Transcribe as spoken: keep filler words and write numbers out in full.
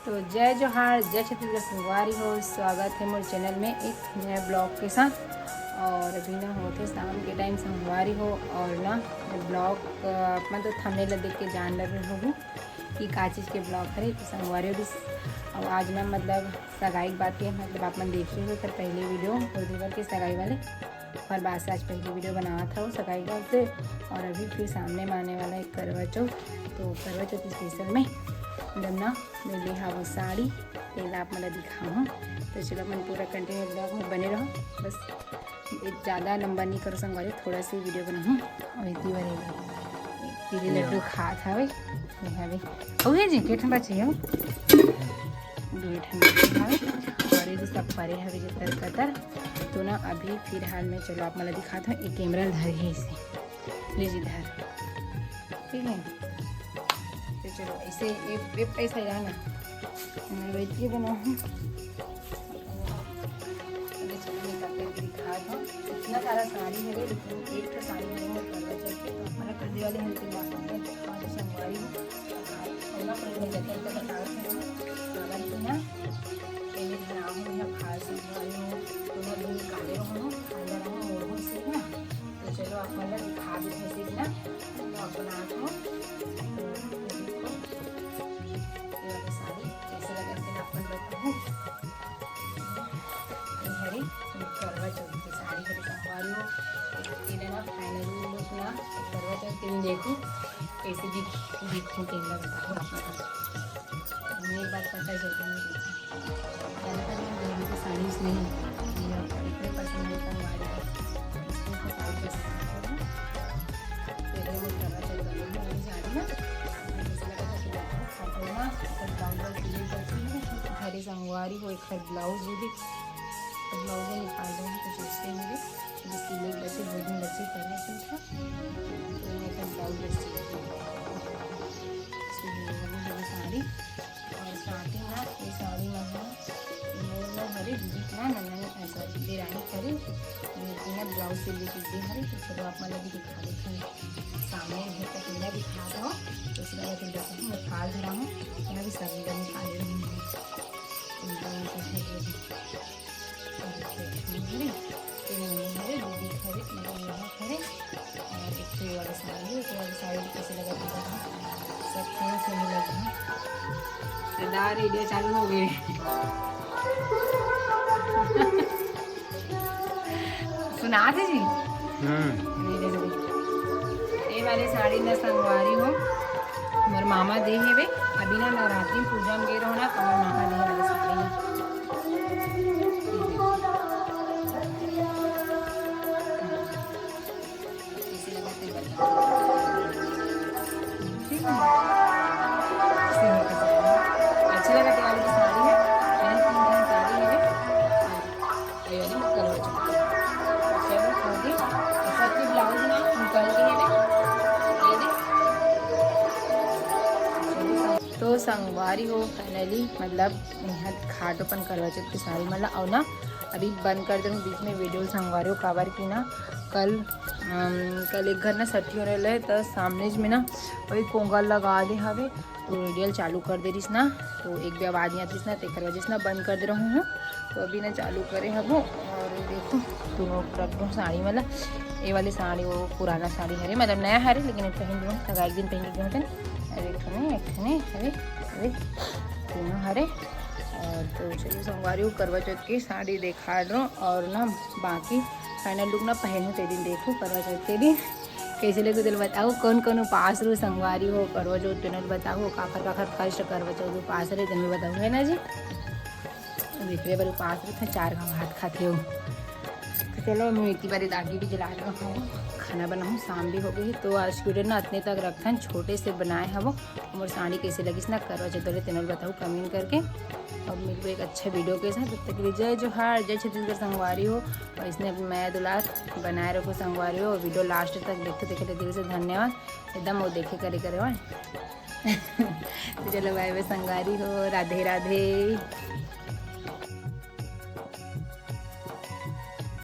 तो जय जोहार, जय छत्तीसगढ़ संगवारी हो, स्वागत है मोर चैनल में एक नया ब्लॉग के साथ। और अभी ना होथे शाम के टाइम संगवारी हो, और ना ब्लॉग, अ, अपना तो थंबनेल ला देख के जान डरे होहू कि का चीज़ के ब्लॉग हरे। तो संगवारी हो भी, और आज ना मतलब सगाई के बात के मतलब आप मन देखे हो एकर पहले वीडियो गुरुदेवर के सगाई वाले, और बाद से आज पहली वीडियो बनावत हूँ सगाई के बात से। और अभी फिर सामने में आने वाला है करवा चौथ, तो करवा चौथ स्पेशल में जब ना मैं ले हवं साड़ी, तेला आप मन ला दिखाहूँ। तो चलो मन पूरा कंटिन्यू ब्लॉग में बने रहो, बस ज़्यादा लंबा नहीं करो संगवारी, थोड़ा सी वीडियो बनाहूँ। और इतनी बार पीली लड्डू खात हवे, ये हवे। अउ ये जी, के ठन बचे हो? दू ठन बचे हवे। और ये सब परे हवे जे तर कतर। तो ना अभी फिलहाल में चलो आप मन ला दिखात हूँ, एक कैमरा धर है इसे। ले जी धर। ठीक है। तो चलो इसे एक, एक ऐसा ही रहना। मैं बैठ के बनाऊँ। अरे चलो, मैं कट करके दिखा दूँ। इतना सारा साड़ी है, लेकिन एक ठो साड़ी नहीं है, करवा चौथ के, तो हमारा करने वाले हैं, तो ला सकते हैं। आज संगवारी हो, और ना कोई नहीं रहता, इतना बता रहे हैं, काबर की ना, ये मेरे नाम है, यहाँ खास संगवारी हो, तो ना भी काले रहो, काले रहो, और हो से ना। तो चलो, आप मतलब दिखा देते हैं, सीखना, तो आप बना दो। तो ये देखो, ये वाली साड़ी कैसे लगा, फिर आप मन बताओ। ये हरे करवा चौथ के साड़ी हरे संगवारी हो। इन्हें ना फाइनली लुक ना करवा चौथ के दिन देखो कैसे दिख दिखूँ, तेन ला बताओ आप मन। ये बात पता चलता नहीं देखा। ज़्यादातर मैं बहन की साड़ी इसलिए इतने पसंद है संगवारी हो। इसको तो साड़ी पसंद है। पहले वो करवा चौथ वाली साड़ी ना, मुझे लगा था कि और ना, अगर ब्लाउज और सिले बची है, घरे संगवारी हो, एक बार ब्लाउज भी, ब्लाउज निकाल रही हूँ, कुछ ऐसे मेरे जो सिले बचे, दो दिन बचे, करना सूट है, तो मैं एक बार ब्लाउज बस सीख रही हूँ। इसको ये वाली हरी साड़ी, और साथ ही ना ये साड़ी में है, ये मोर में हरे दीदी ना, ननन, ऐसा देरानी करे, ये ना ब्लाउज सिले दीदी हरे, तो चलो आप मन भी दिखा देते हैं। सामने घर का पीला दिखा दो, तो उसमें मैं तुम देखो, मैं फाल धरा हूँ, मैं भी सब्जी का निकाल रही हूँ। एकदम ऐसा है ये भी। और ये देखो, ये हरे, ये हरे, दीदी हरे, मतलब ये हरे, और एक तो ये वाला साड़ी है, ये वाला साड़ी कैसे लगा दीदी? सब सेम सेम ही लग रहा है। तो दार वीडियो चालू हो गए। सुना दे जी। हम्म। ये दे दो। ये वाली साड़ी ना संगवारी हो, मोर मामा दे हेवे। अभी ना नवरात्रि पूजा में गए रहो ना, तो मोर मामा दे वाली साड़ी ना। अच्छा लगा, तैयारी की साड़ी है, पहले तीन दिन साड़ी है, तैयारी मत करो। चलो, छोड़ दी। सबकी ब्लाउज ना निकल गई है, ये देख। तो संगवारी हो, फाइनली मतलब यहाँ खाट अपन करवा चौथ की साड़ी मला, और ना अभी बंद कर दे बीच में वीडियो संगवारी हो, काबर की ना कल अम, कल एक घर ना सठी हो रहे, तो सामने में ना वही पोंगल लगा दे हवे, तो वीडियो चालू कर दे रहीस ना, तो एक भी आवाज़ नहीं आती ना, तेकर वजह से ना बंद कर दे रहूँ हूँ। तो अभी ना चालू करे हबो, और देखो दोनों रख दो साड़ी, मतलब ये वाली साड़ी वो पुराना साड़ी हरे, मतलब नया हरे, लेकिन पहन लूँ, सगा एक दिन पहन के गए थे। अरे एक ठो ने, एक ठो ने, अरे, अरे तीनों हरे। और तो चलो संगवारी हो, करवा चौथ की साड़ी देखा रहो, और ना बाकी फाइनल लुक ना पहनू ते दिन देखो, करवा चौथ के दिन कैसे लगे तेल बताओ। कौन कौन उपास रो संगवारी हो करवा चौथ तेन बताओ, काखर काखर फर्स्ट करवा चौथ उपास रहे तेन बताओ, है ना जी? दूसरे बार उपास रहे थे, चार घाव भात खाते हो। तो चलो मैं इतनी बारी दागी भी जला रहा हूँ, खाना बनाऊँ, शाम भी हो गई। तो आज वीडियो ना इतने तक रखथन, छोटे से बनाए हवो। मोर साड़ी कैसे लगिस ना करवा चौथ वाले तेन बताओ कमेंट करके। अब मिलबो एक अच्छा वीडियो के साथ, तब तक के लिए जय जोहार, जय छत्तीसगढ़ संगवारी हो। और इसने अपनी मया दुलार बनाए रखो संगवारी हो, और वीडियो लास्ट तक देखते देखे दिल से धन्यवाद, एकदम वो देखे करे करे हो। तो चलो बाय बाय संगवारी हो, राधे राधे।